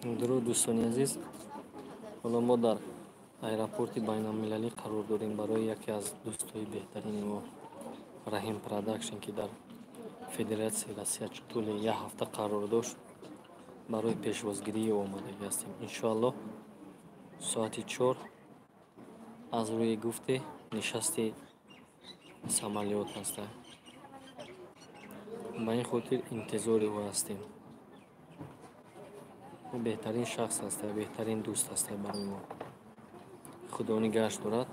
Дуруд, дӯстони азиз. Ҳоло мо дар аэропорти байналмилалӣ қарор дорем барои яке аз дӯстои беҳтарини мо, Раҳим Продакшн, ки дар Федератсияи Россия тӯли як ҳафта қарор дошт, барои пешвозгирии ӯ омадагӣ ҳастем. Иншоаллоҳ, соати 4 аз рӯи гуфте нишасти самолёт ҳаста. Ба ин хотир интизори ӯ ҳастем. Ӯ беҳтарин шахс ҳаста, беҳтарин дӯст ҳаста барои мо. Худо нигаҳаш дорад.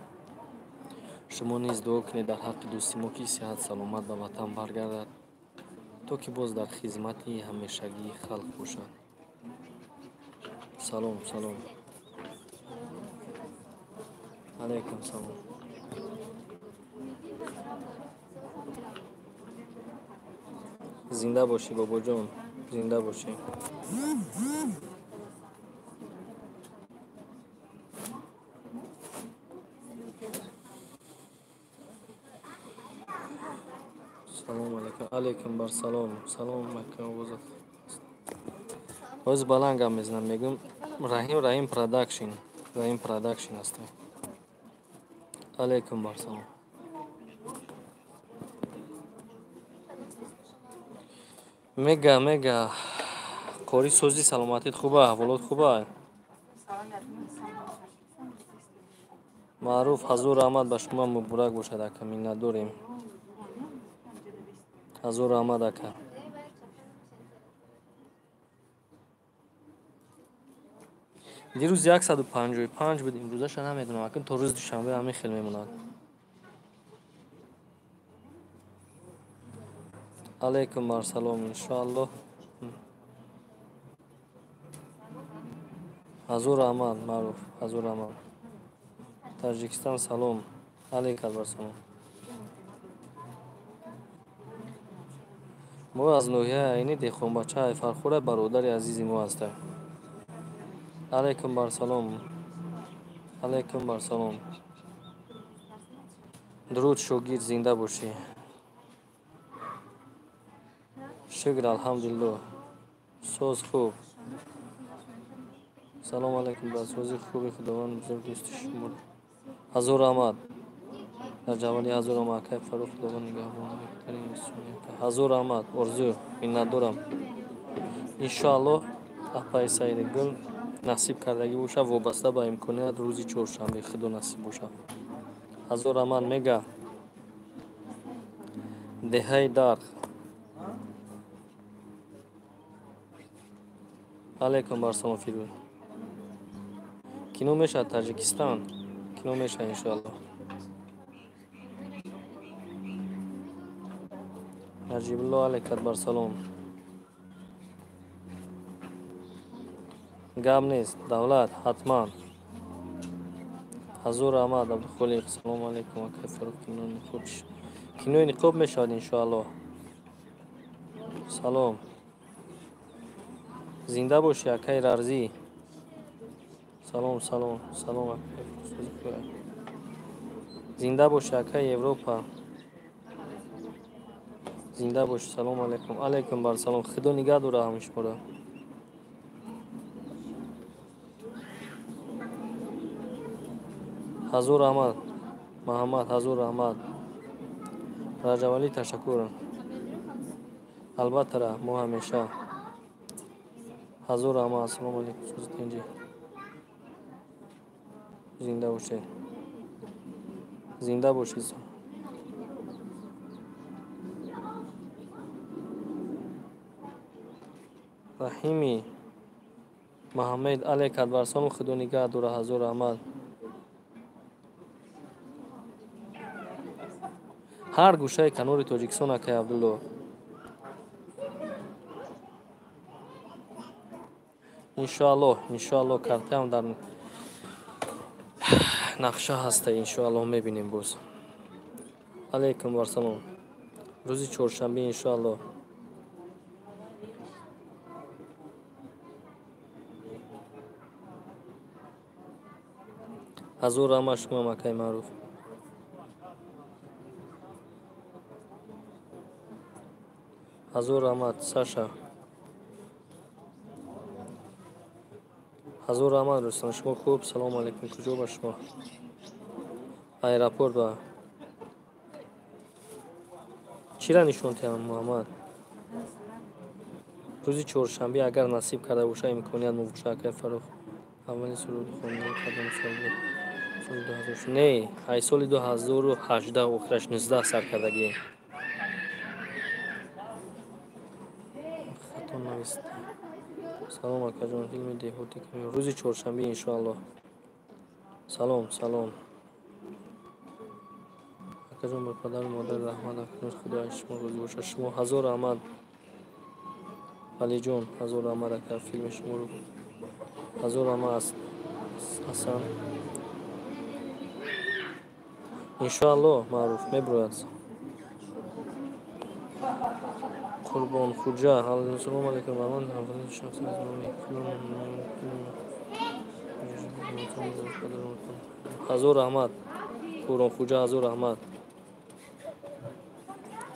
Шумо низ дуо кунед дар ҳаққи дӯсти мо, ки сиҳат саломат ба ватан баргардад, то ки боз дар хизмати ҳамешагии халқ бошад. Салом, салом. Алайкум салом. Зинда бошӣ, бобоҷон, зинда бошӣ. Салом алейкум. Алейкум бар салом. Салом ака, овозат. Боз баланд гап мезанам, мегӯям Раҳим, Раҳим Продакшн, Раҳим Продакшн аст. Алейкум бар салом. Мега, мега. Қори сӯзи, саломатит хуба, аҳволот хуба. Маъруф, ҳазор раҳмат, ба шумо муборак бошад, ака, миннатдорем. Ҳазор раҳмат, ака. Дирӯз 155 буд, имрӯзаша намедонам, акн то рӯзи душанбе ҳамин хел мемонад. Алейкум барсалом, иншоаллоҳ. Ҳазор раҳмат, Маъруф, ҳазор раҳмат. Таҷикистон салом. Алейкум барсалом. Мо аз ноҳияи Айнӣ, деҳқонбача Фархура, бародари азизи мо ҳастем. Алейкум барсалом. Алейкум барсалом. Дуруд, шогирд, зинда бошӣ. Шукр, алҳамдулиллоҳ. Соз хуб. Салом алейкум, ба сози хуби Худованд бузург дӯсти шумо. Ҳазор раҳмат. Дар ҷавони ҳазор раҳмат, акай Фаррух, Худованд нигаҳбон, беҳтарин инсони. Ҳазор раҳмат, орзу, миннатдорам. Иншоаллоҳ, апаи Саидгул насиб кардагӣ бошад, вобаста ба имконият рӯзи чоршанбе, Худо насиб бошад. Ҳазор раҳмат, мега. Деҳаи Дарх. Алейкум барсалом, Фирӯз. Кино мешавад Таҷикистон? Кино мешавад, иншоаллоҳ. Наҷибулло, алейкат барсалом. Гап нест, давлат, ҳатман. Ҳазор раҳмат, Абдухолиқ. Салому алейкум, акай Фаррух, кинои ниқоб. Кинои ниқоб мешавад, иншоаллоҳ. Салом. Зинда бошӣ, акай Рарзӣ. Салом, салом, салом, акай Фаррух. Зинда бошӣ, акай Европа. Зинда бошӣ, салом алейкум. Алейкум бар салом. Худо нигаҳ дорад ҳамаи шуморо. Ҳазор раҳмат, Муҳаммад, ҳазор раҳмат. Раҷабалӣ, ташаккур. Албатта, мо ҳамеша. Ҳазор раҳмат, ассалому алейкум, сӯзи тинҷӣ. Зинда бошед. Зинда бошед. Раҳими Муҳаммад, алейкат барсалом, Худо нигаҳ дорад, ҳазор раҳмат. Ҳар гӯшаи канори Тоҷикистон, акай Абдулло. Иншоаллоҳ, иншоаллоҳ, картаам дар нақша ҳаста, иншоаллоҳ мебинем боз. Алейкум вассалом. Рӯзи чоршанбе, иншоаллоҳ. Ҳазор раҳмат шумо, акай Маъруф. Ҳазор раҳмат, Саша. Ҳазор раҳмат, Рустам, шумо хуб? Салому алайкум. Куҷо ба шумо? Аэропорт ба. Чира нишон диҳам, Муҳаммад? Рӯзи чоршанбе, агар насиб карда боша, имконият мебошад, акай Фаррух. Аввалин суруд хондан кадом сол буд? Соли 2000. Не, ай соли 2018, охираш 19 сар кардагӣ. Хато нависта. Салом, акаҷон, филми деҳотӣ рӯзи чоршанбе, иншоаллоҳ. Салом, салом. Акаҷон, ба падару модар раҳмат, акнун Худо аз шумо розӣ бошад. Шумо ҳазор раҳмат. Алиҷон, ҳазор раҳмат, ака, филми шуморо. Ҳазор раҳмат, Асан. Иншоаллоҳ, маъруф мебирояд. Қурбонхуҷа, салому алайкум. Ба ман аввалин шахс аз номи ҳазор раҳмат. Қурбонхуҷа, ҳазор раҳмат.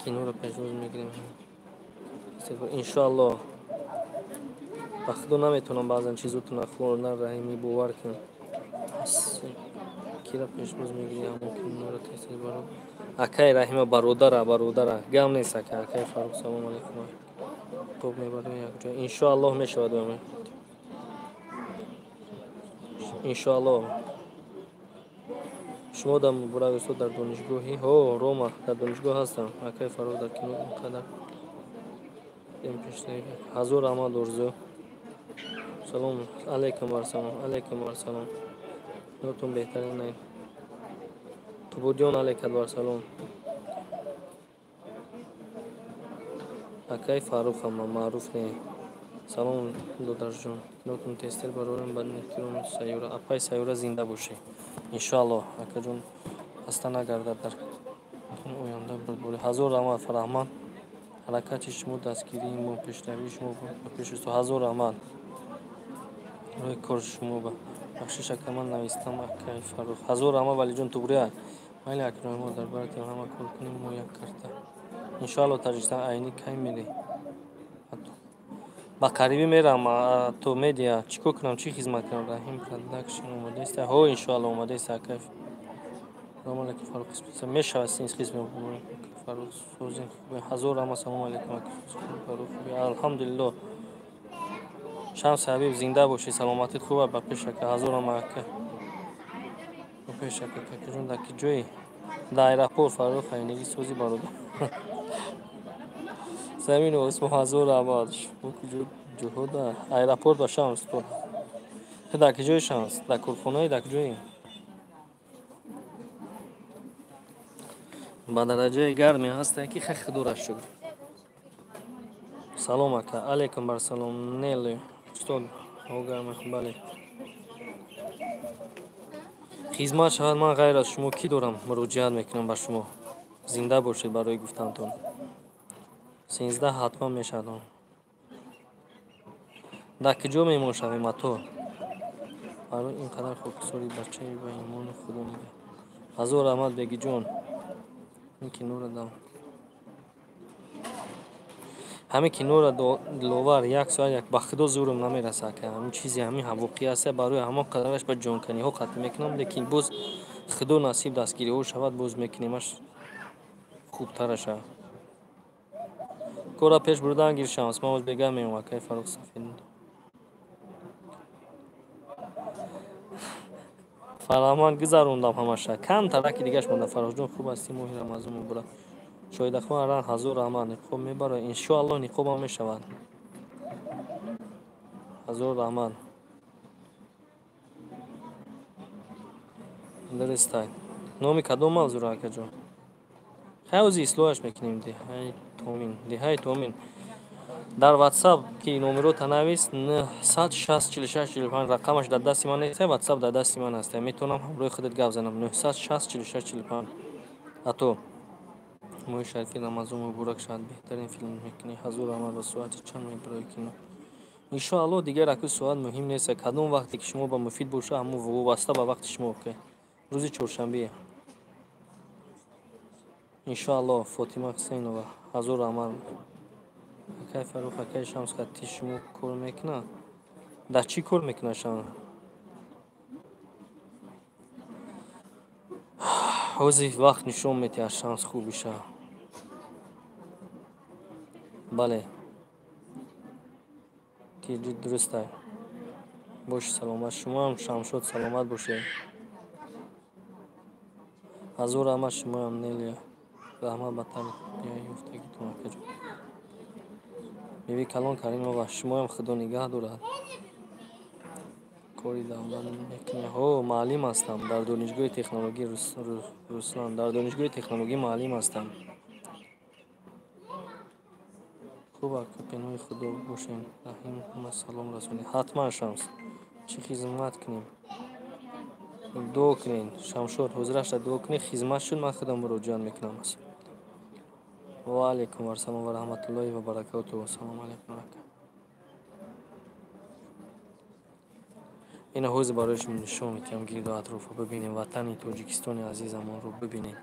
Киноро пешвоз мегирем. Иншоаллоҳ. Ба худо наметавонам баъзан чизотона хӯрдан, Раҳимӣ, бовар кун. Кира пешвоз мегирӣ, ҳамон киноро тез баро. Акай Раҳима, бародара, бародара. Гам нест, ака. Акай Фаррух, салому алайкум. Хуб мебарем якҷо. Иншоаллоҳ мешавад. Иншоаллоҳ. Шумо дар Муборак устод дар донишгоҳи? Ҳо, Рома, дар донишгоҳ ҳастам. Акай Фаррух, дар кино инқадар ҳазор раҳмат, Орзу. Салом алайкум вассалом, алайкум вассалом. Нотун беҳтарин най. Тубудён, алайкат вассалом. Акай Фаррухам, маъруф не. Салом, додарҷон. Нотун тезтар барорем ба эҳтироми Сайёра. Апай Сайёра, зинда бошӣ. Иншоаллоҳ, акаҷон, хаста нагардад дар оянда бурдборӣ. Ҳазор раҳмат, Фараҳманд. Ҳаракати шумо дастгирии мо, пешравии шумо ба пеш. Ҳазор раҳмат. Роҳи кори шумо ба. Бахшиш, ака, ман навистам акай Фаррух. Ҳазор раҳмат, Валиҷон Туғрия. Майли, акрои мо дар баратем, ҳама кор кунем мо як карта. Иншоаллоҳ. Таҷикистон айни кай мерӣ? Ба қарибӣ мерам. То медиа чӣ кор кунам, чӣ хизмат кунам? Раҳим Продакшн омодаест? Ҳо, иншоаллоҳ омодаест, акай. Салому алайкум, Фаррух. Мешавад синс қисми Фаррух созин. Ҳазор раҳмат. Салому алайкум, Фаррух. Алҳамдулиллоҳ. Шамс Ҳабиб, зинда бошӣ, саломатит хуб, ба пеш, ака. Ҳазор раҳмат, ака. Ба пеш, ака. Какаҷон, дар ки ҷои? Дар аэропорт. Фаррух айнигӣ сози, бародар. Замину осмон, ҳазор раҳмат. Шумо куҷо ҷуҳуда? Аэропорт ба Шамс. Дар ки ҷои, Шамс? Дар корхонаи, дар куҷои? Ба дараҷаи гарме ҳастае, ки хай, худоро шукр. Салом, ака. Алайкум барсалом. Неле устод, ҳаво гарм, бале. Хизмат шавад, ман ғайр аз шумо кӣ дорам? Муроҷиат мекунам ба шумо. Зинда бошед барои гуфтантон. 13 ҳатман мешавад. Дар куҷо меҳмон шавем, ато? Барои ин қадар хокисори бачаи ба имони Худо нигаҳ. Ҳазор раҳмат, Бегиҷон. Ин киноро дам. Ҳамин киноро, Диловар, як соат як ба худо зӯрам намерасад, ака. Ҳамин чизе, ҳамин воқеа аст, барои ҳамон қадараш ба ҷонканиҳо қатъ мекунам, лекин боз Худо насиб дастгириҳо шавад, боз мекунемаш хубтараша. Кора пеш бурдан гир, Шамс. Ман боз бега меом, акай Фаррух сафед. Фараҳманд, гузарондам ҳамаша. Камтараки дигаш монда. Фаррухҷон, хуб ҳастӣ? Моҳи Рамазон муборак. Шоҳидахон Аран, ҳазор раҳмат. Ниқоб мебарояд? Иншоаллоҳ, ниқобам мешавад. Ҳазор раҳмат. Дурустай. Номи кадом мавзӯро, акаҷон? Хай, ҳози ислоҳаш мекунем. Деҳаи Томин. Деҳаи Томин. Дар WhatsApp ки номерота навис, 960 46 45, рақамаш дар дасти ман нест, WhatsApp дар дасти ман аст. Метавонам ҳамроҳи худат гап занам. 960 46 45. Ато. Моҳи шарифи Рамазон муборак шавад. Беҳтарин филм мекунӣ. Ҳазор раҳмат. Ба соати чанд мебарои кино? Иншоаллоҳ, дигар аку соат муҳим нест. Кадом вақте ки шумо ба муфид боша, ҳамон вобаста ба вақти шумо. Рӯзи чоршанбе. Иншоаллоҳ. Фотима Ҳусейнова, ҳазор раҳмат. Акай Фаррух, акай Шамс хатти шумо кор мекунад? Дар чӣ кор мекунад шам? Ҳозир вақт нишон медиҳад Шамс хубиша. Бале. Тиҷи дурустай. Боши саломат. Шумоам Шамшод саломат бошед. Ҳазор раҳмат шумоам Нелия. Раҳмат ба тарбияи ёфтагитон акаҷон. Биби Калон Каримова, шумоам Худо нигаҳ дорад. Кори давлат мекунед? Ҳо, муаллим ҳастам. Дар донишгоҳи технологӣ Руслан, дар донишгоҳи технологӣ муаллим ҳастам. Хуб ака, паноҳи Худо бошем. Раҳим ҳама салом расонед. Ҳатман Шамс. Чӣ хизмат кунем? Дуо кунед. Шамшод, ҳозирашда дуо кунед. Хизмат шуд, ман худам муроҷиат мекунам. Ва алайкум ассалом ва раҳматуллоҳи ва баракотуҳ. Ассалому алайкум ака. Ина ҳозир барои шумо нишон медиҳам гирду атрофро бибинем, ватани Тоҷикистони азизамонро бибинем.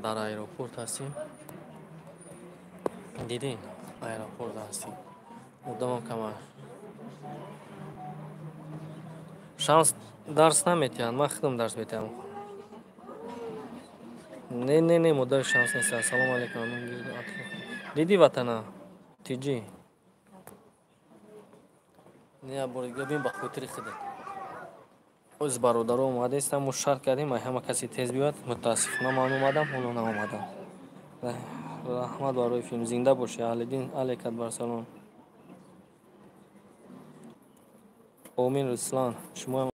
Дар аэропорт ҳастем. Дидем, аэропорт ҳастем. Одамам кама. Шамс дарс наметиҳад, ман худам дарс метиҳам. Не, не, не, модари Шамс нест. Ассалому алайкум. Диди ватана? Тиҷи. Не, бори дига бин ба хотири худат. Ҳоз бародаро омадастам, мо шарт кардем, ай ҳама касе тез биёяд. Мутаассифона ман омадам, ҳоло наомадам. Раҳмат барои филм. Зинда бошӣ, Аҳлиддин алейкат барсалом. Омин Руслан, шумоам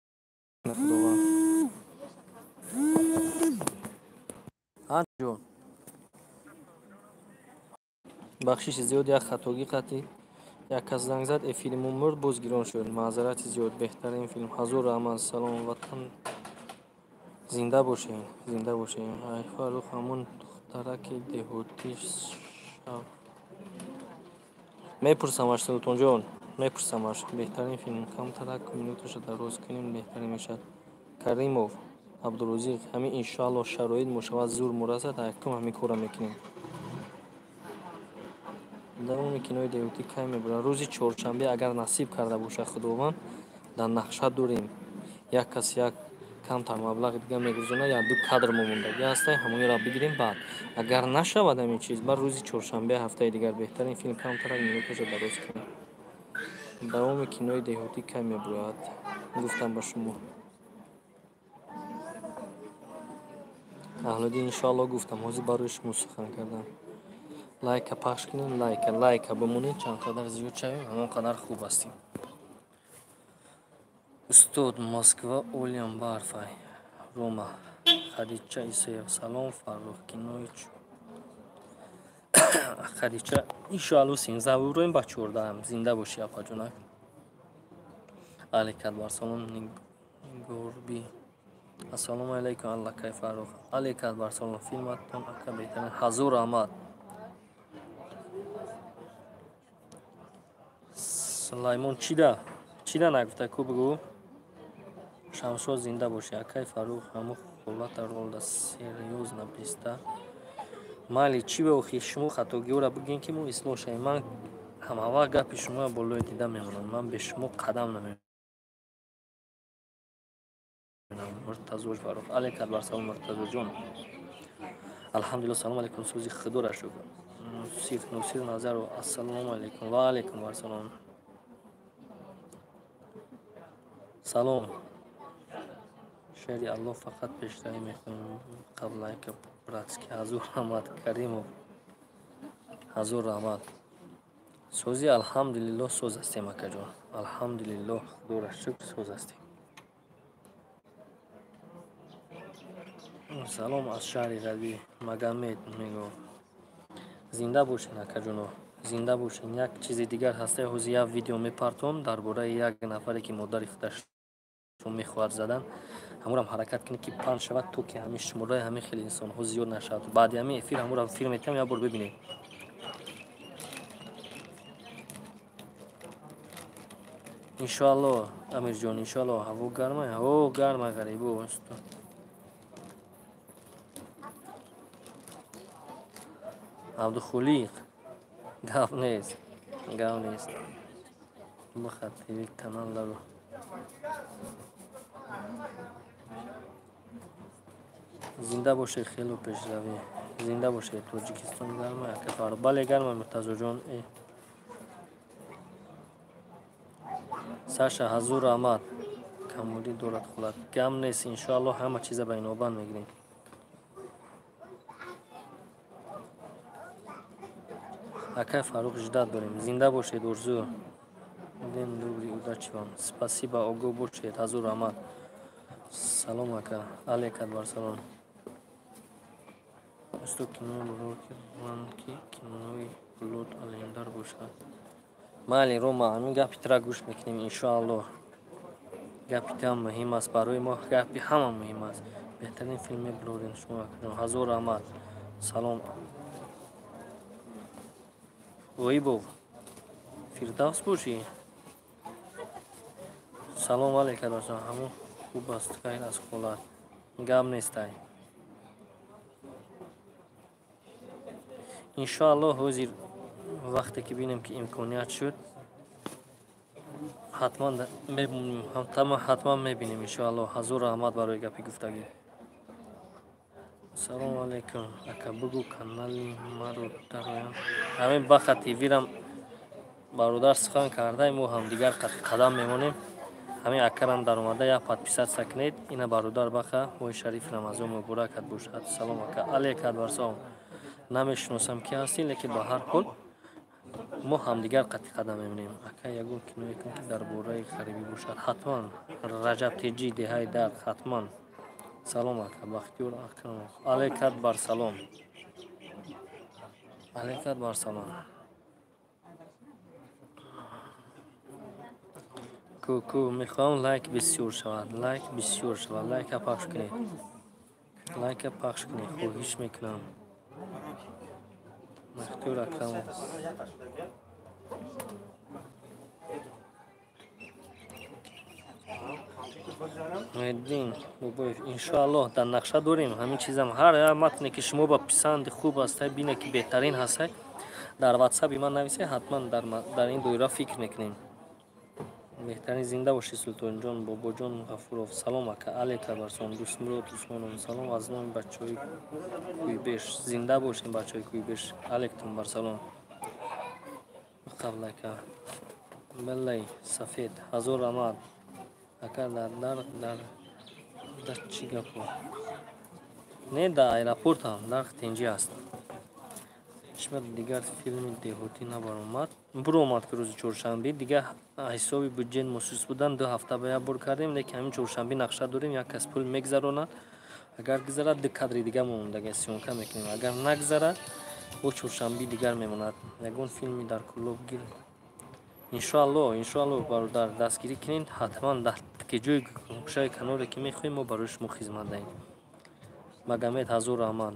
Худованд. Ҳа ҷон. Бахшиши зиёд, як хатогӣ қатъӣ. Як кас занг зад, эфири мо мурд, боз гирон шуд. Маъзарати зиёд, беҳтарин филм. Ҳазор раҳмат, салом ватан. Зинда бошем, зинда бошем. Ай Фаррух, ҳамон духтараки деҳотӣ шав. Мепурсамаш Султонҷон, мепурсамаш. Беҳтарин филм. Камтарак минуташа дароз кунем, беҳтарин мешавад. Каримов Абдурозиқ, ҳамин иншоаллоҳ шароит мошавад, зур мурасад, якум ҳамин корро мекунем. Давоми кинои деҳотӣ кай мебурад? Рӯзи чоршанбе, агар насиб карда бошад Худованд, дар нақша дорем. Як кас як камтар маблағи дига мегузорад, як ду кадр мо мондагӣ ҳастай, ҳамонро бигирем баъд. Агар нашавад ҳамин чиз, баъд рӯзи чоршанбе ҳафтаи дигар беҳтарин филм камтарак минуташа дароз кунем. Давоми кинои деҳотӣ кай мебурад? Гуфтам ба шумо. Аҳлиддин, иншоаллоҳ гуфтам, ҳозир барои шумо сухан кардам. Лайка пахш кунем, лайка, лайка бимонед, чанд қадар зиёд шавем, ҳамон қадар хуб ҳастем. Устод, Москва олиям барфай. Рома, Хадича Исоев, салом Фаррух, кинои Хадича, иншоаллоҳ 13 буброем ба 14. Зинда бошӣ апаҷонак. Алейкат барсалом Нигорби. Ассалому алайкум аллакай Фаррух. Алейкат барсалом филматон ака беҳтарин. Ҳазор раҳмат. Сулаймон чида? Чида нагуфта ку бигӯ? Шамшод зинда бошӣ. Акай Фаррух, ҳамун ҳолата ролда серьёзно биста. Майли, чӣ ба охир шумо хатогиҳоро бигӯед, ки мо ислоҳ шавем. Ман ҳамавақт гапи шуморо болои дида мемонам. Ман бе шумо қадам намемонам. Муртазош Фаррух. Алейкат барсалом Муртазоҷон. Алҳамдулиллоҳ, салому алайкум, сӯзи Худоро шукр. Нусир, Нусир Назаров, ассалому алайкум ва алайкум ассалом. Салом. Шери Аллоҳ фақат пешравӣ мехоҳем. Қаблайка братски. Ҳазор раҳмат Каримов. Ҳазор раҳмат. Сози алҳамдулиллоҳ соз ҳастем акаҷон. Алҳамдулиллоҳ, Худоро шукр соз ҳастем. Салом аз шаҳри Ғарбӣ Магомед мегӯ. Зинда бошед акаҷоно. Зинда бошед. Як чизи дигар ҳастае, ҳозир як видео мепартом дар бораи як нафаре ки модари худашро мехоҳад задан. Ҳамонам ҳаракат кунед ки панд шавад, то ки ҳамин шумораи ҳамин хеле инсонҳо зиёд нашавад. Баъди ҳамин эфир ҳамонро филм метиҳам, як бор бибинед. Иншоаллоҳ Амирҷон, иншоаллоҳ ҳаво гарма, ҳаво гарма ғарибо. Абдухолиқ, гап нест, гап нест. Баха ТВ каналдаро. Зинда бошед, хело пешравӣ. Зинда бошед, Тоҷикистон гарма, ака Фаррух. Бале, гарма, Муртазоҷон. Саша, ҳазур раҳмат. Камбудӣ дорад хулат. Гам нест, иншоаллоҳ ҳама чиза ба инобат мегирем. Акай Фаррух, ждат дорем. Зинда бошед, Орзу. Ден добрый, удачи вам. Спасибо, огоҳ бошед, ҳазур раҳмат. Салом, ака. Алейкум ассалом. Усто, кино ман ки кинои Булот Алемдар бошад. Майли, Рома, ҳамин гапи тира гӯш мекунем, иншоаллоҳ. Гапи тиам муҳим аст барои мо, гапи ҳама муҳим аст. Беҳтарин филм мебарорем шумо, акаҷон. Ҳазор раҳмат. Салом. Ғоибов, Фирдавс бошӣ? Салом алейкум ассалом. Ҳамон хуб аст, ғайр аз ҳолат. Гап нестай. Иншоаллоҳ ҳозир вақте ки бинем ки имконият шуд, ҳатман мебинем, иншоаллоҳ. Ҳазор раҳмат барои гапи гуфтагӣ. Салом алейкум, ака, бугӯ канали маро дароям. Ҳамин Баха ТВ-рам бародар сухан кардаем, мо ҳамдигар қадам мемонем. Ҳамин акарам даромада як подписаться кунед. Ина бародар Баха, моҳи шарифи Рамазон муборакат бошад. Салом, ака. Алейкум ассалом. Намешиносам ки ҳастӣ, лекин ба ҳар ҳол мо ҳамдигар қатъи қадам мемонем. Ака, ягон киное кун ки дар бораи ғарибӣ бошад. Ҳатман. Раҷаб Теҷӣ, деҳаи дард, ҳатман. Салом, ака. Бахтиёр Акрамов. Алейкат бар салом. Алейкат бар салом. Ку мехоҳам лайк бисёр шавад. Лайк бисёр шавад. Лайка пахш кунед. Лайка пахш кунед. Хоҳиш мекунам. Бахтиёр Акрамов. Муҳиддин Бобоев, иншоаллоҳ дар нақша дорем ҳамин чизам. Ҳар як матне ки шумо ба писанди хуб ҳастай, бине ки беҳтарин ҳастай, дар ватсапи ман нависед, ҳатман дар ин доира фикр мекунем. Беҳтарин, зинда бошед, Султонҷон, Бобоҷон Ғафуров. Салом, ака. Алейкум ассалом. Дӯстмурод Усмонов. Салом аз номи бачаҳои Кӯйбеш. Зинда бошед, бачаҳои Кӯйбеш. Алейкум барсалом. Қабл, ака. Балай сафед. Ҳазор раҳмат. Ака, дар дар дар чӣ гапо? Не, дар аэропортам, дар тинҷӣ аст. Чима дигар филми деҳотӣ набаромад? Буромад ки рӯзи чоршанбе, дигар ҳисоби бюджет мусус будан, 2 ҳафта ба як бор кардем, лекин ҳамин чоршанбе нақша дорем, як кас пул мегзаронад. Агар гузарад, 2 кадри дигар монда, съёмка мекунем. Агар нагзарад, бо чоршанбе дигар мемонад. Ягон филми дар клуб гир. Иншоаллоҳ, иншоаллоҳ, бародар, дастгирӣ кунед, ҳатман дар ҷои гӯшаи каноре ки мехоҳем, мо барои шумо хизмат даҳем. Магомед, ҳазор раҳмат.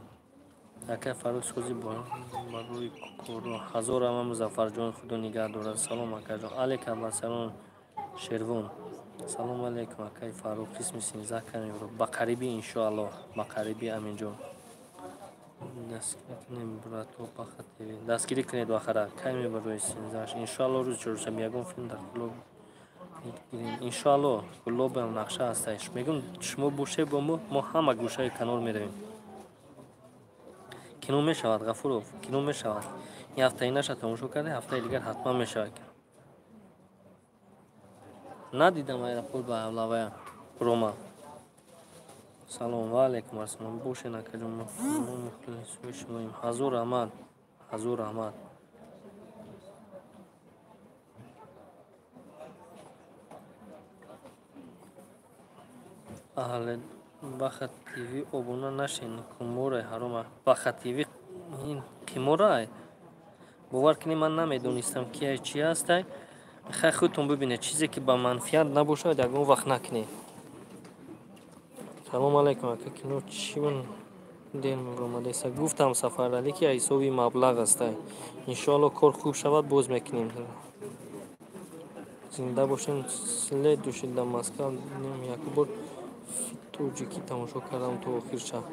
Ака Фаррух, сози барои коро. Ҳазор раҳмат, Музаффарҷон, худо нигаҳ дорад. Салом, акаҷон. Алейкум ассалом, Шервон. Салом алейкум, акаи Фаррух. Қисми 13 камеро. Ба қарибӣ, иншоаллоҳ, ба қарибӣ, Аминҷон. Дастгирӣ кунем, брато, Баха ТВ. Дастгирӣ кунед, Бахара. Кай мебарои 13? Иншоаллоҳ рӯзи чоршанбе ягон филм дар клуб мегирем. Иншоаллоҳ клубам нақша ҳасташ. Мегӯм шумо бошед бо мо, мо ҳама гӯшаи канор меравем. Кино мешавад, Ғафуров, кино мешавад. Ин ҳафтаи наша тамошо карда, ҳафтаи дигар ҳатман мешавад. Надидам аэропорт ба Авлавая. Рома. Салом ва алейкум ассалом. Бошед, акаҷон, мо мухлисои шумоем. Ҳазор раҳмат. Ҳазор раҳмат. Аҳли Баха ТВ обуна нашен, қиморай ҳарома. Баха ТВ ин қиморай. Бовар кунед, ман намедонистам ки ай чи ҳастай. Хай худтон бибинед, чизе ки ба манфиат набошад, ягон вақт накунед. Салом алейкум, ака, кино чӣ дер мебаромадеса? Гуфтам, Сафаралӣ, ки ҳисоби маблағ ҳастай. Иншоаллоҳ кор хуб шавад, боз мекунем. Зинда бошем. Следующий дар Москва як бор тоҷикӣ тамошо кардам то охир шаб.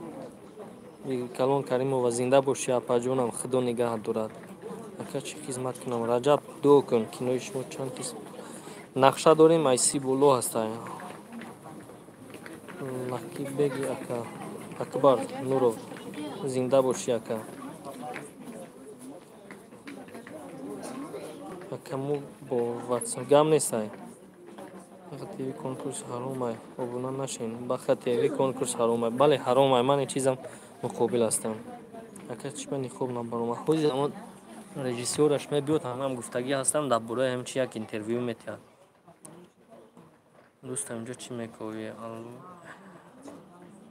Калон Каримова, зинда бошӣ, апаҷонам, худо нигаҳат дорад. Ака, чӣ хизмат кунам? Раҷаб, дуо кун. Кинои шумо чанд қисм? Нақша дорем, айси боло ҳастай. Лакибеги ака Акбар Нуров, зинда бошӣ ака. Акаму бо ватсап гам нестай. Баха ТВ конкурс ҳаромай, обуна нашин. Баха ТВ конкурс ҳаромай. Бале, ҳаромай, ман ин чизам муқобил ҳастам. Ака чӣ ба ниқоб набаромад? Ҳози замон режиссёраш мебиёд, ҳамаам гуфтагӣ ҳастам, дар бораи ҳамин чи як интервю метиҳад. Дӯстам, инҷо чӣ мековӣ?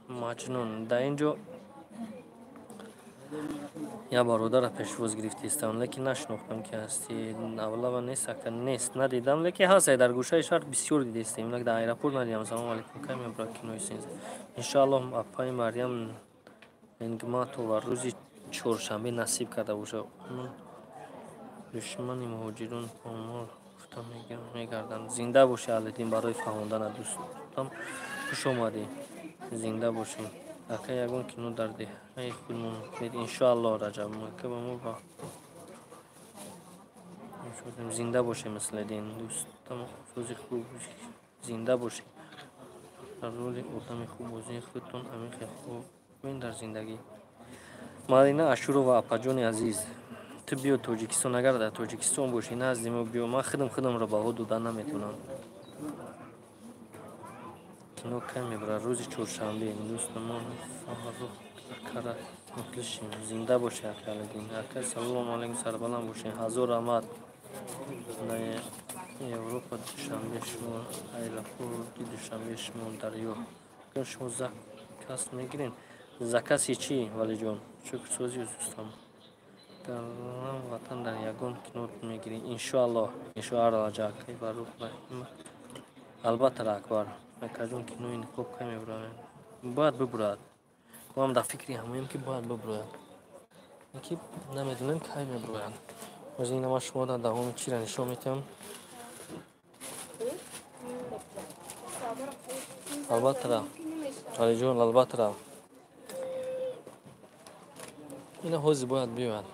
Маҷнун. Дар ин ҷо як бародара пешвоз гирифтистам, лекин нашинохтам ки ҳастӣ. Авлава нест, ака, нест, надидам, лекин ҳаст, дар гӯшаи шаҳр бисёр дидистем, лак дар аэропорт надидам. Салому алайкум, кай мебурад кинои синз? Иншааллоҳ, апаи Марьям Нингматова рӯзи чоршанбе насиб карда бошад. Душмани муҳоҷирон помор гуфта мегарданд. Зинда бошӣ, Аҳлиддин, барои фаҳмондана дӯстам, хуш омадӣ. Зинда бошӣ. Ака, ягон кино дар деҳаи худмон кунед, иншоаллоҳ. Раҷаб ака, ба мо ба зинда бошӣ, Муслиддин дӯстам, сӯзи хуб, зинда бошӣ. Дар роли одами хуб бозии худтон ҳамин хел хуб дар зиндагӣ. Марина Ашурова, апаҷони азиз, ту биё Тоҷикистон, агар дар Тоҷикистон бошӣ, назди мо биё. Ман худам худамро баҳо дода наметавонам. Кино кай мебарад? Рӯзи чоршанбе. Дӯстамон Фаррух акара мухлисшем. Зинда бошӣ, ака Аладдин. Ака, салому алайкум, сарбаланд бошед. Ҳазор раҳмат. Дар Европа Душанбе шумо аэропорти Душанбе шумо дарё. Ака, шумо заказ мегиред? Закази чӣ, Валиҷон? Шукрсозӣ дӯстам. Дарам ватан дар ягон кино мегирӣ, иншоаллоҳ. Иншоаллоҳ, акаи Фаррух. Албатта, Акбар. Акаҷон, кинои ниқоб кай мебурад? Бояд бибурад. Мо ҳам дар фикри ҳамоем, ки бояд бибурад, ки намедонем кай мебурояд. Ҳозир ина ман шумо дар давоми чиро нишон метиҳам. Албатта, Алиҷон, албатта, ина ҳозир бояд биёяд.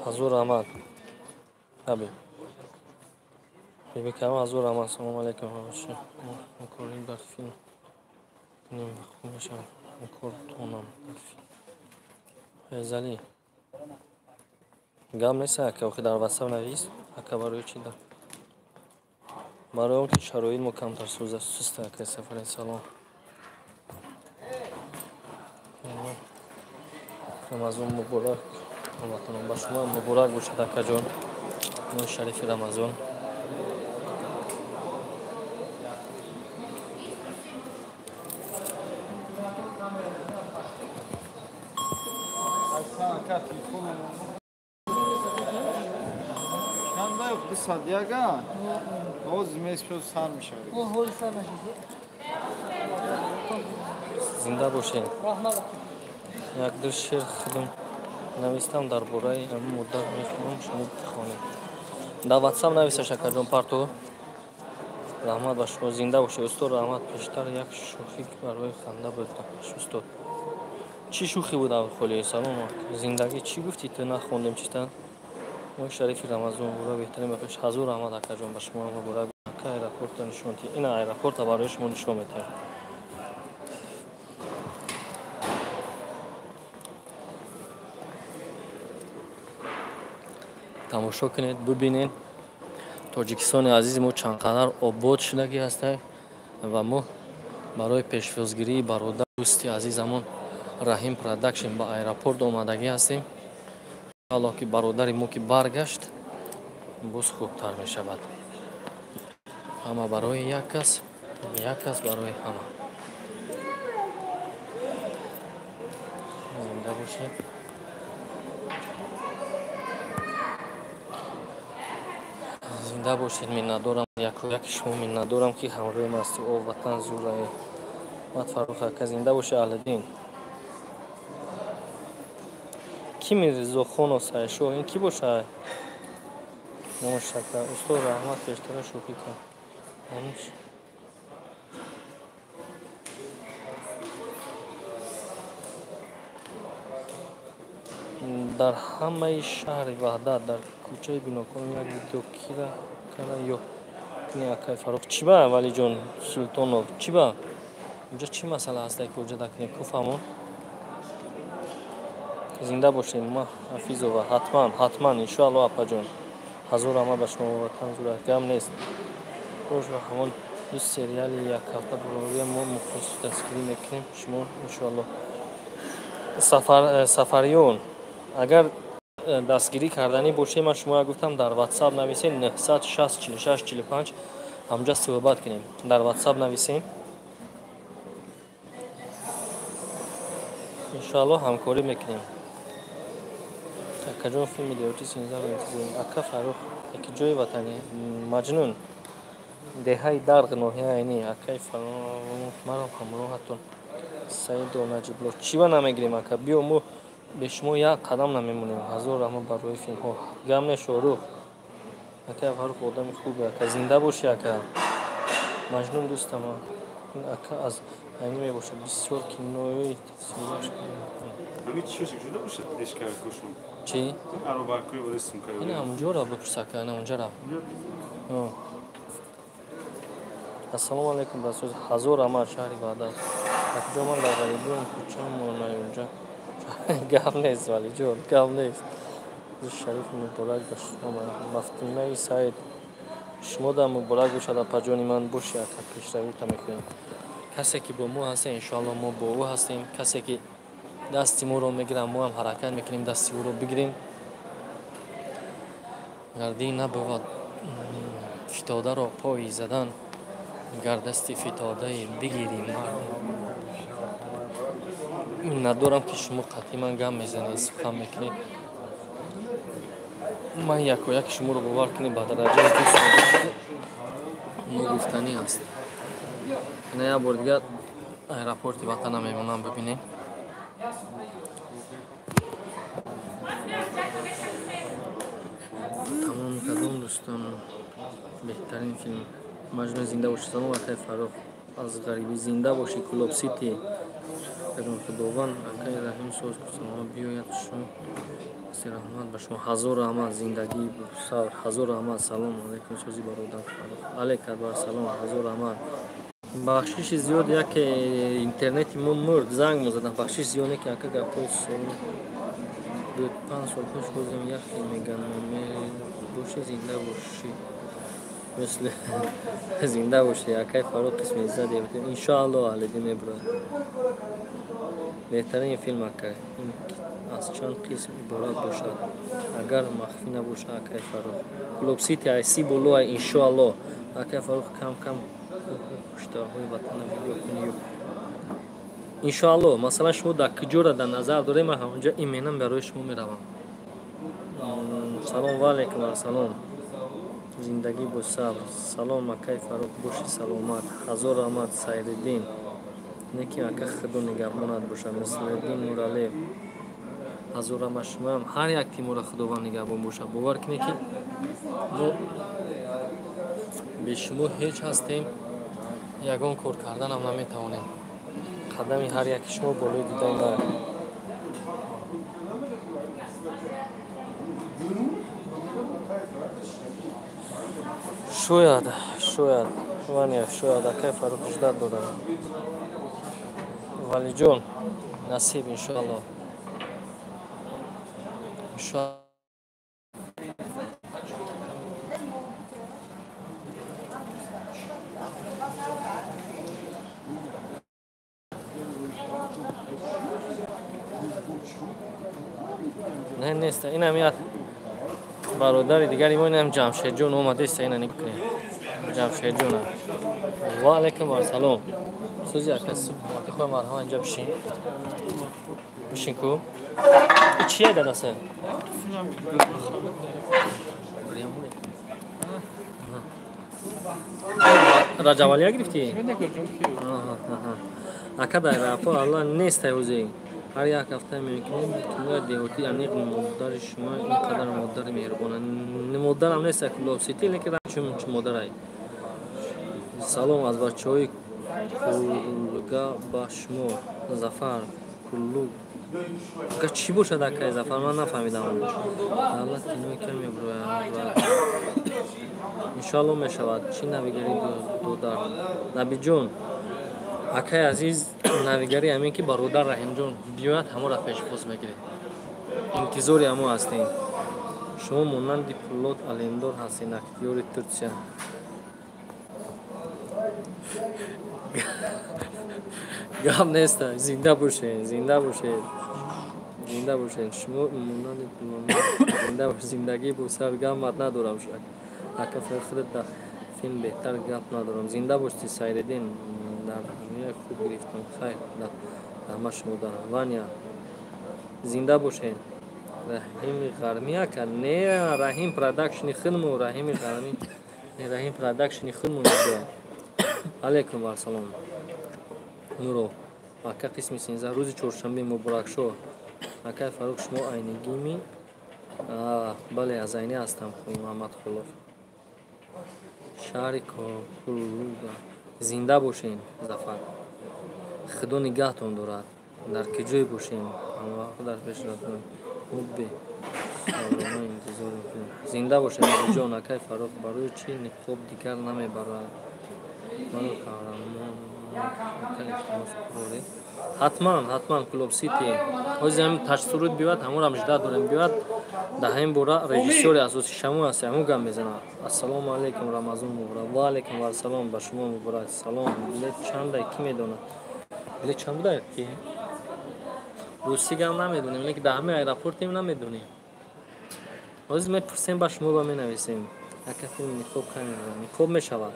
Ҳазор раҳмат, ҳабиб бибикарам, ҳазор раҳмат. Салому алайкум. Ҳамкорӣ дар филм кунем, хуб мешавад. Ҳамкортонам дар филм. Файзалӣ, гап нест, ака, охи дар ватсап навис. Ака, барои чӣ? Барои он ки шароит мо камтар суста. Ака Сафари, салом. Рамазон муборак, ҳамватанон, ба шумо муборак бошад, акаҷон, моҳи шарифи Рамазон. Зинда бошед. Як-ду шеър худам навистам дар бораи ҳамин муддат, мехоҳам шумо бихонед. Дар ватсап нависаш, акаҷон Парту. Раҳмат ба шумо, зинда бошед, устод, раҳмат. Пештар як шӯхӣ барои ханда буд, устод. Чӣ шӯхӣ буд, Абдухолӣ? Салом, зиндагӣ чӣ гуфтӣ ту, нахондем чита? Моҳи шарифи Рамазон муборак, беҳтарин ба пеш. Ҳазор раҳмат, акаҷон, ба шумо муборак. Ака, аэропорта нишон диҳ. Ина аэропорта барои шумо нишон медиҳам. Тамошо кунед, бибинед, Тоҷикистони азизи мо чанд қадар обод шудагӣ ҳастад ва мо барои пешвозгирии бародар, дӯсти азизамон Раҳим Продакшн ба аэропорт омадагӣ ҳастем. Иншоаллоҳ, ки бародари мо ки баргашт, боз хубтар мешавад. Ҳама барои як кас, як кас барои ҳама. Зинда бошед. Зинда бошед. Миннатдорам яку яки шумо, миннатдорам, ки ҳамроҳи ма ҳастед. О, ватан зураи мат. Фаррух ака, зинда бошед. Аҳлиддин, ки Мирзохонов Сайшоҳ, ин кӣ бошад? Номашака. Устод, раҳмат, пештара шӯхӣ кард. Дар ҳамаи шаҳри Ваҳдат дар кӯчаи Бинокон як видео кира кара ё куни акай Фаррух. Чӣ ба, Валиҷон Султонов, чӣ ба? Инҷо чӣ масъала ҳаста ки оҷа дакунем? Ку фаҳмон? Зинда бошем, ма Ҳафизова. Ҳатман, ҳатман, иншоалло, апаҷон. Ҳазор раҳмат ба шумо, ватан зура. Гам нест. Бош ва ҳамон ду сериали як ҳафта бурория мо мухлис дастгирӣ мекунем шумо иншоалло. Сафариён, агар дастгирӣ карданӣ бошед, ман шумоя гуфтам, дар WhatsApp нависед 960 46 45, ҳамҷа суҳбат кунем. Дар WhatsApp нависем. Иншоалло ҳамкорӣ мекунем. Акаҷон, филми деҳотӣ синздаҳро интизорем. Ака Фаррух, яки ҷои ватанӣ? Маҷнун, деҳаи Дарғ, ноҳияи Айнӣ. Акаи Фаррух, маро ҳамроҳатон. Саидо Наҷибло, чӣ ба намегирем, ака? Биё, мо бе шумо як қадам намемонем. Ҳазор раҳмат барои филмҳо. Гам не, Шоҳрух. Акаи Фаррух одами хубе, ака. Зинда бошӣ, ака. Маҷнун дӯстам, ин ака аз Айнӣ мебошад. Бисёр кинои тафсилаш. Чӣ? Ина ҳамунҷора бипурс, ака, ина ҳамунҷора. Ассалому алайкум, расул. Ҳазор раҳмат, шаҳри Ваҳдат. Акаҷон, ман дар ғарибиён кӯчаам онҷа. Гап нест, Валиҷон, гап нест. Шариф муборак ба шумо. Мафтунаи Саид, шумо да муборак бошад, апаҷони ман. Боши, ака, пешравита мекунем. Касе ки бо мо ҳаста, иншоалло мо бо ӯ ҳастем. Касе ки дасти моро мегирад, мо ҳам ҳаракат мекунем дасти ӯро бигирем. Гардӣ набувад фитодаро пои задан, гар дасти фитодае бигирӣ мард. Миннатдорам, ки шумо қатъи ман гап мезанед, сухан мекунед. Ман якояки шуморо, бовар кунед, ба дараҷаи дӯст ногуфтанӣ аст. Ина як бори дигар аэропорти ватана мемонам, бибинем. Тамом кадом дӯстон, беҳтарин филм Маҷнун. Зинда бошӣ. Салом, акай Фаррух, аз ғарибӣ. Зинда бошӣ, Кулоб Сити. Худованд, акай Раҳим, соз саломат биёяд. Шумо раҳмат ба шумо, ҳазор раҳмат. Зиндагӣ сабр, ҳазор раҳмат. Салом алайкум, сози бародар Фаррух. Алейк акбар, салом, ҳазор раҳмат. Бахшиши зиёд, яке интернети мо мурд, занг мезадам. Бахшиши зиёд не ки ака, гапҳои сол буд, 5 сол пеш гузем, яхе меган боши. Зинда бошӣ, мисли зинда бошӣ, акай Фаррух. Қисми заде, иншоалло, алиди мебурад. Беҳтарин филм, акай. Аз чанд қисм иборат бошад, агар махфӣ набошад, акай Фаррух? Клуб Сити айси боло, иншоалло. Акай Фаррух, кам кам куштаҳои ватана видео кунӣ, иншоалло. Масалан, шумо дар куҷоро дар назар дорем, ман ҳамонҷо именно барои шумо меравам. Салом ва алайкум ассалом. Зиндагӣ бо сабр. Салом, акай Фаррух, боши саломат. Ҳазор раҳмат, Сайриддин. Неки ака, худо нигаҳбонат бошад. Муслиддин Нуралиев, ҳазор раҳмат. Шумоам, ҳар як тиморо худованд нигаҳбон бошад. Бовар кунед, ки мо бе шумо ҳеҷ ҳастем, ягон кор карданам наметавонем. Қадами ҳар яки шумо болои дидаи ман. Шояд, шояд, Ваня, шояд, акай Фаррух, ждать дорам. Валиҷон, насиб, иншоалло. Иншоалло. Не, нест. Инам як бародари дигари мо, инам Ҷамшедҷон омадеста. Ина нигоҳ кунед, Ҷамшедҷона. Ва алайкум ассалом. Сӯзи ака, хуб, марҳама, инҷа бишин, бишин ку. Чие дадасе? Раҷабалия гирифтӣ, ака? Дар аэропорт алла нестай ҳозир. Ҳар як ҳафта мекунем кинои деҳотӣ аниқ. Модари шумо ин қадар модари меҳрубона. Модарам нест, Кулоб Сити, лекин чун модарай. Салом аз бачаҳои Кулга ба шумо. Зафар Куллуг. Ака чӣ бошад, акай Зафар, ман нафаҳмидам. Давлат кинои кам мебурояд. Иншоалло мешавад. Чӣ навигарӣ додар? Набиҷон, акай азиз, навигарӣ ҳамин ки бародар Раҳимҷон биёяд, ҳаморо пешвоз мегирем. Интизори ҳамо ҳастем. Шумо монанди Пулод Алемдор ҳастед, актёри Турсия. Гап нест, зинда бошед, зинда бошед. Зинда бошед. Шумо монанди Пулод зинда бошед, зиндагӣ бо сар гапмат надорам. Ака худат дар филм беҳтар гап надорам. Зинда бошед, Сайриддин. Дар дунёи хуб гирифтам. Хайр, раҳмат шумо дар Ваня. Зинда бошед. Раҳими Ғармӣ ака? Не, Раҳим продакшни худму, Раҳими Ғармӣ. Не, Раҳим продакшни худму мебиёд. Алейкум вассалом. Нуро. Ака қисми 13 рӯзи чоршанбе муборакшо. Акай Фарух, шумо айнигими? Бале, аз Айнӣ ҳастам, Муҳаммад Холов. Шаҳри Кулуга. Зинда бошед, Зафар. Худо нигаҳтон дорад. Дар ки ҷое бошем, ҳамавақт дар пеш хубе. Саволҳо интизор мекунем. Зинда бошед, Набиҷон. Акай Фарух, барои чӣ ниқоб дигар намебарад? Маро қаҳрамон ҳатман, ҳатман Клуб Сити. Ҳозир ҳамин ташсуруд биёяд, ҳамонам жда дорем биёяд. Дар ҳамин бора режиссёри асосӣ шамо аст, ҳамон гап мезанад. Ассалому алайкум, Рамазон муборак. Ва алайкум вассалом, ба шумо муборак. Салом, билет чандай, кӣ медонад? Билет чанд буда ки? Русӣ гап намедонем, лекин дар ҳамин аэропортем намедонем. Ҳозир мепурсем, ба шумо ба менависем. Ака филми ниқоб кай мебарад? Ниқоб мешавад.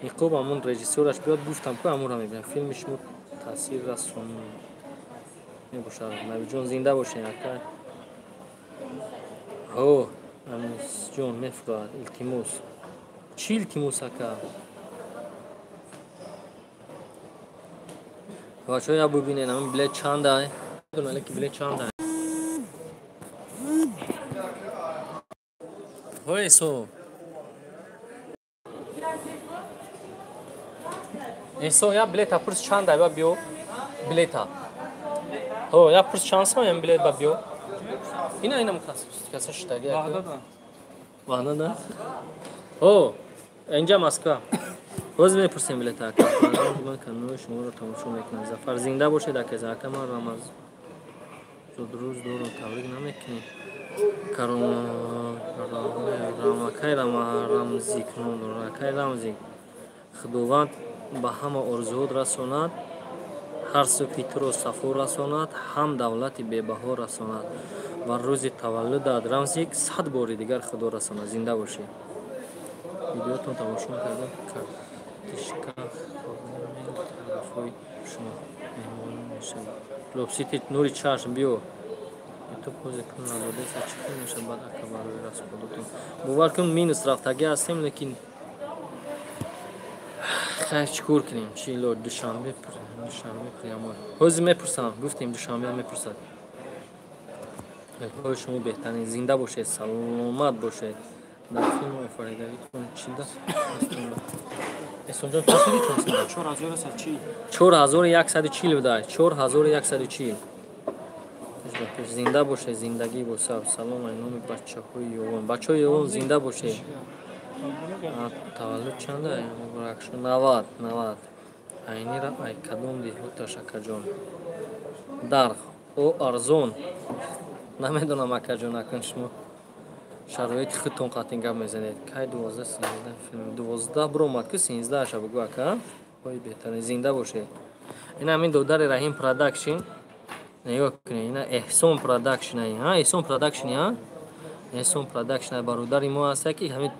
Ниқоб ҳамон режиссёраш биёд, гуфтам ку ҳамонро мебинам. Филми шумо таъсир расон мебошад. Набиҷон, зинда бошед, ака. Ҳо, Амисҷон мефурад, илтимос. Чӣ илтимос, ака? Бачаҳо, я бубинед, ҳамин билет чандай? Ки билет чандай? Ҳо, Эсо. Эсо, я билета пурс чандай, ба биё. Билета. Ҳо, я пурс чанд сом ям билет ба биё. Ина ина каса шитаги. Ваъда да. Ҳо, инҷа Москва. Боз мепурсем билета ака. Ман канали шуморо тамошо мекунам. Зафар, зинда бошед, ака. Ака, ман Рамаз зудрӯз дорам, табрик намекунӣ? Акай Рамзик ном дорад. Акай Рамзик, Худованд ба ҳама орзуҳот расонад, ҳар субҳи туро сафо расонад, ҳам давлати бебаҳо расонад ва рӯзи таваллудат, Рамзик, 100 бори дигар Худо расонад. Зинда бошӣ. Видеотон тамошо кардам, картишка тарафҳои шумо меҳмон мешавад. Клуб Сити, нури чашм, биё. Ютуб ҳозир пул надодеса, чӣ хел мешавад, ака, барои расходотон? Бовар кун, минус рафтагӣ ҳастем, лекин хайр, чӣ кор кунем, чӣ илоҷ? Душанбе, душанбе прямой. Ҳозир мепурсам, гуфтем, душанбе мепурсад. Ҳои шумо беҳтарин, зинда бошед, саломат бошед. Дар филм офаридагитон чӣ да? Эсонҷон, чӣ шуди чон? 4140. 4140 буда, 4140. Зинда бошед, зиндагӣ босаб. Салом ай номи бачаҳои Ёвон. Бачаҳои Ёвон, зинда бошед. Таваллуд чанда? Муборакшо. 90, 90. Айнира ай кадом деҳоташ, акаҷон? Дарх. О, арзон. Намедонам, акаҷон, акун шумо шароити худтон қатъин гап мезанед. Кай 12, 13 филм? 12 биромад ку, 13-аша бугӯ, ака. Ой, беҳтарин, зинда бошед. Ина ҳамин додари Раҳим продакшн. Нигоҳ кунед, ина Эҳсон продакшн, ҳа, Эҳсон продакшн, ҳа? Эҳсон продакшн бародари мо ҳаста, ки ҳамин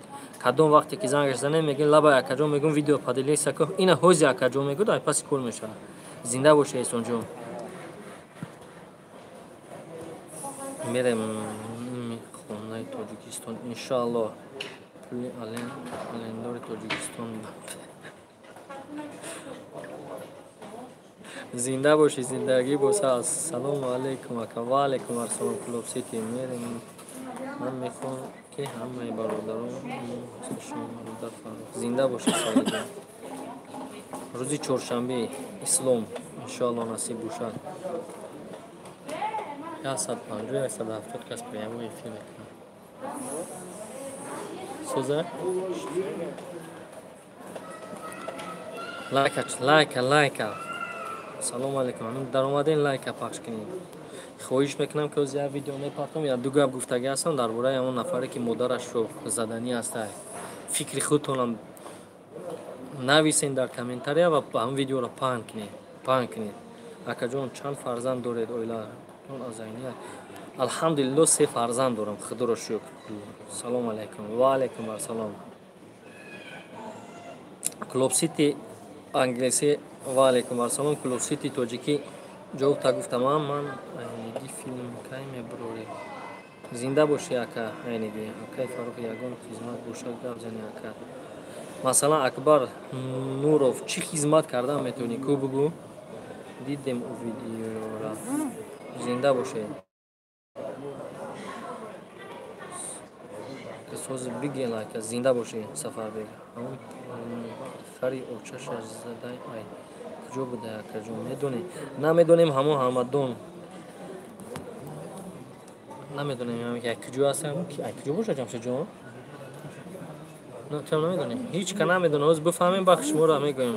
кадом вақте ки зангаш занем, мегӯем лабай акаҷон, мегӯм видео поделиться кун. Ина ҳози акаҷон мегӯд, ай паси кор мешавад. Зинда бошед, Эҳсонҷон. Мерем хонаи Тоҷикистон, иншоаллоҳ. Пули алендори Тоҷикистон. Зинда бошӣ, зиндагӣ боса. Ассалому алайкум, ака. Ва алайкум ассалом. Клуб Сити мерем. Ман мехоҳам, ки ҳамаи бародарон шумо, бародар Фаррух, зинда бошед, Саидҷон. Рӯзи чоршанбе, Ислом, иншоалло насиб бошад. 150 170 кас прямой эфир мекунад. Соза? Лайка, лайка, лайка. Салом алейкум. Даромаден лайка пахш кунед. Хоҳиш мекунам, ки оз як видео мепартом, я ду гап гуфтагӣ ҳастам дар бораи ҳамон нафаре, ки модарашро заданӣ ҳаста. Фикри худтонам нависен дар комментария ва ҳамон видеоро паҳн кунед. Паҳн кунед. Акаҷон, чанд фарзанд доред? Оилатон аз айни? Алҳамдулилло, 3 фарзанд дорам, худоро шукр. Салом алейкум. Ва алейкум ассалом. Клуб Сити англисӣ, ва алейкум ассалом. Клуб Сити тоҷикӣ ҷавоб та гуфтам. Ман айниги филм кай мебуроред? Зинда бошӣ, ака айниги. Акай Фарух, ягон хизмат бошад, гап зани, ака. Масалан, Акбар Нуров, чӣ хизмат кардан метавонӣ, ку бугӯ? Дидем ӯ видеора. Зинда бошед. Сози биген ака, зинда бошӣ, Сафарбек. Ҳамон хари очаша задай ай куҷо буда, акаҷон, медонем? Намедонем, ҳамон ҳамадон намедонем куҷо аст, ай куҷо боша, Ҷамшедҷон? Чам намедонем, ҳеҷ ка намедонем. Ҳоз бифаҳмем, бахш шуморо мегӯем.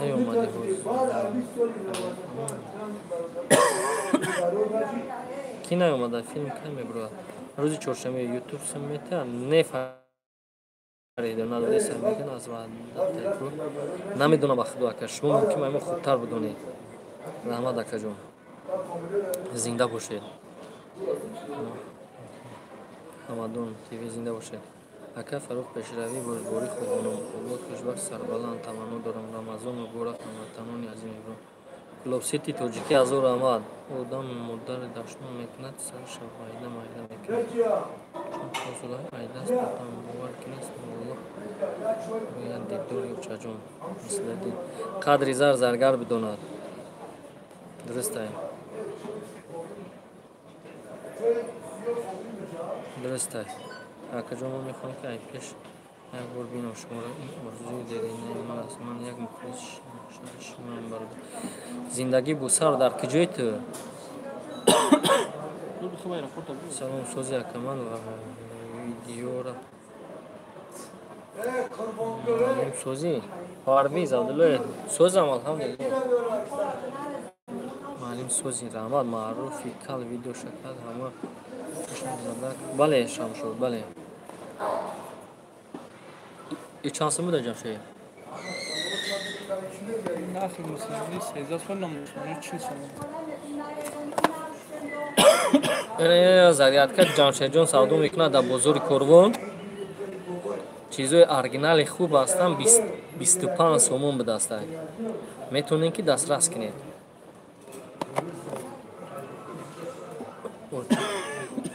Наёмади ҳоз. Ки наёмада? Филм кай мебурад? Рӯзи чоршанбе. Ютуб сумета не фарида надодеса мекун аз ваъдатайку. Намедонам, ба худо, ака, шумо мумкин мо хубтар бидонед. Раҳмат, акаҷон, зинда бошед. Ҳамадон ТВ, зинда бошед. Ака Фарух, пешравӣ, бурдборӣ хоҳонам, обод, хушбахт, сарбаланд таманно дорам. Рамазон муборак, ҳамватанони азиз. Клуб Сити тоҷикӣ, ҳазор раҳмат. Одам модари дашном мекунад, сараша майда майда мекунад. Чун ҳосила айдаст додам, бовар кунед, Аллоҳ гӯяд дидори очаҷон. Мисли дид. Қадри зар заргар бидонад. Дурустай. Дурустай. Акаҷон, ман мехоҳам, ки ай пеш як бор бинам шуморо. Ин орзуи деринаи ман аст. Ман як мухлис шумоям, бародар. Зиндагӣ бусар, дар куҷои ту? Салом, сози ака, ман видеора созӣ. Парвиз Абдуллоев, созам, алҳамдулилло. Маълим, сози, раҳмат. Маъруфи кал видео шакад ҳама задак. Бале, Шамшод, бале. И чанд сум буда, Ҷамшед? Нархи мусулмонӣ 13 сом, намусулмонӣ 40 сом. Зарядка Ҷамшедҷон савдо мекунад дар бозори Корвон. Чизои оригинали хуб ҳастанд, 25 сомон бидастанд. Метавонед, ки дастрас кунед.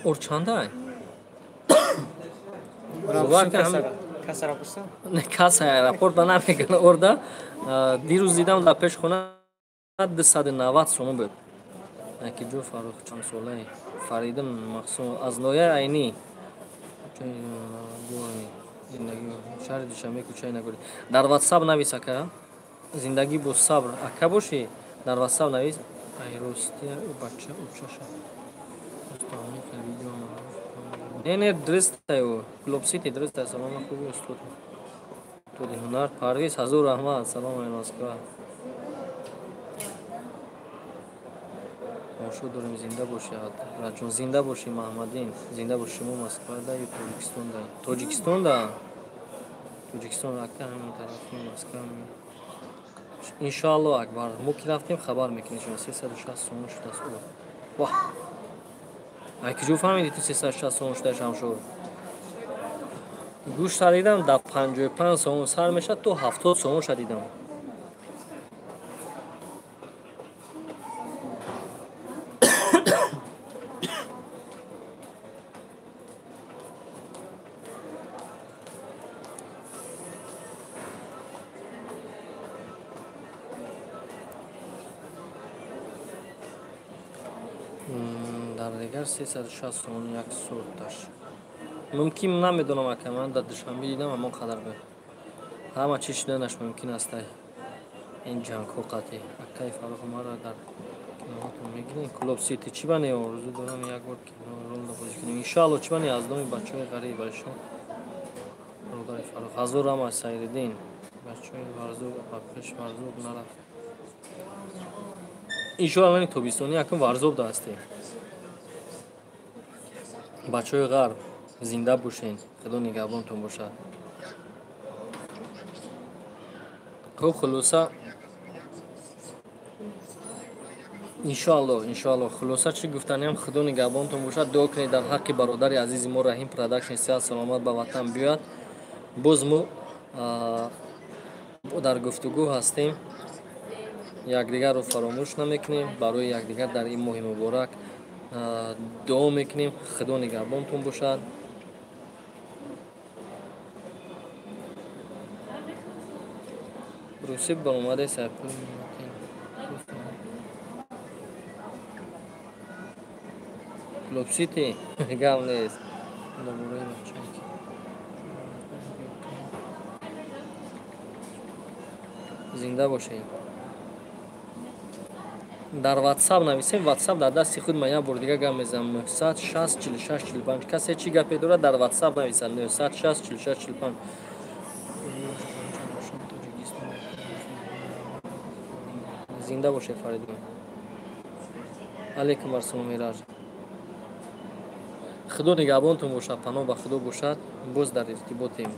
Ор чандай? Кас аэропорт ба намекунад орда. Дирӯз дидам, дар пеш хона 290 сомон буд. Акиҷо Фарух, чанд солае? Фаридун Мақсум аз ноҳияи Айнӣ. Шаҳри Душанбе, кӯчаи Нагорӣ. Дар ватсап навис, ака. Зиндагӣ бо сабр, ака бошӣ, дар ватсап навис. Ай ростия бача учаша. Не, не, дурустай ӯ. Клуб Сити дурустай. Салом, хуби, устод. Устоди ҳунар Парвиз, ҳазор раҳмат. Салом ай Москва. Тамошо дорем, зинда бошӣ, Раҷон, зинда бошӣ, Маҳмадин, зинда бошӣ. Шумо Москвада ё Тоҷикистонда? Тоҷикистонда. Тоҷикистон, ака, ҳамин тарафи Москва. Иншоалло, Акбар, мо ки рафтем, хабар мекунем шумо. 360 сомон шудааст ӯ. Ваҳ! Ай куҷо фаҳмидӣ ту 360 сомон шуда, Шамшур? Гӯшт харидам, дар 55 сомон сар мешад, то 70 сомон ша дидам. Дар дигар 360 сомон як сорташ. Мумкин, намедонам, ака, ман дар Душанбе дидам, ҳамон қадар буд. Ҳама чиз шуданаш мумкин аст ин ҷангҳо қатъӣ. Акаи Фаррух, маро дар киноҳотон мегирем? Клуб Сити чӣ бане? Орзу дорам як бор кино ролда бозӣ кунем. Иншоалло, чӣ бане, аз номи бачаҳои ғариб баришон. Бародари Фаррух, ҳазор раҳмат. Сайриддин, бачаҳои Варзоб ба пеш Варзоб нарафт. Иншоалло, тобистонӣ акун Варзобда ҳастем. Бачаҳои ғарб, зинда бошен, худо нигаҳбонтон бошад. Хуб, хулоса, иншоалло, иншоалло. Хулоса, чӣ гуфтаниам, худо нигаҳбонтон бошад. Дуо кунед дар ҳаққи бародари азизи мо Раҳим Продакшн, сиҳат саломат ба ватан биёяд. Боз мо дар гуфтугӯ ҳастем, якдигарро фаромӯш намекунем, барои якдигар дар ин моҳи муборак дуо мекунем. Худо нигаҳбонтон бошад. Русӣ баромаде сайпул. Клуб Сити гап нест. Дар бораи бачае ки зинда бошед. Дар Ватсап нависем, Ватсап дар дасти худ, ман як бор дига гап мезанам: 960 46 45. Касе чӣ гапе дорад, дар Ватсап нависад: 960 46 45. Зинда бошед, Фаридун. Алейкум ассалом, Мираҷ. Худо нигаҳбонтон бошад, паноҳ ба Худо бошад, боз дар иртиботем.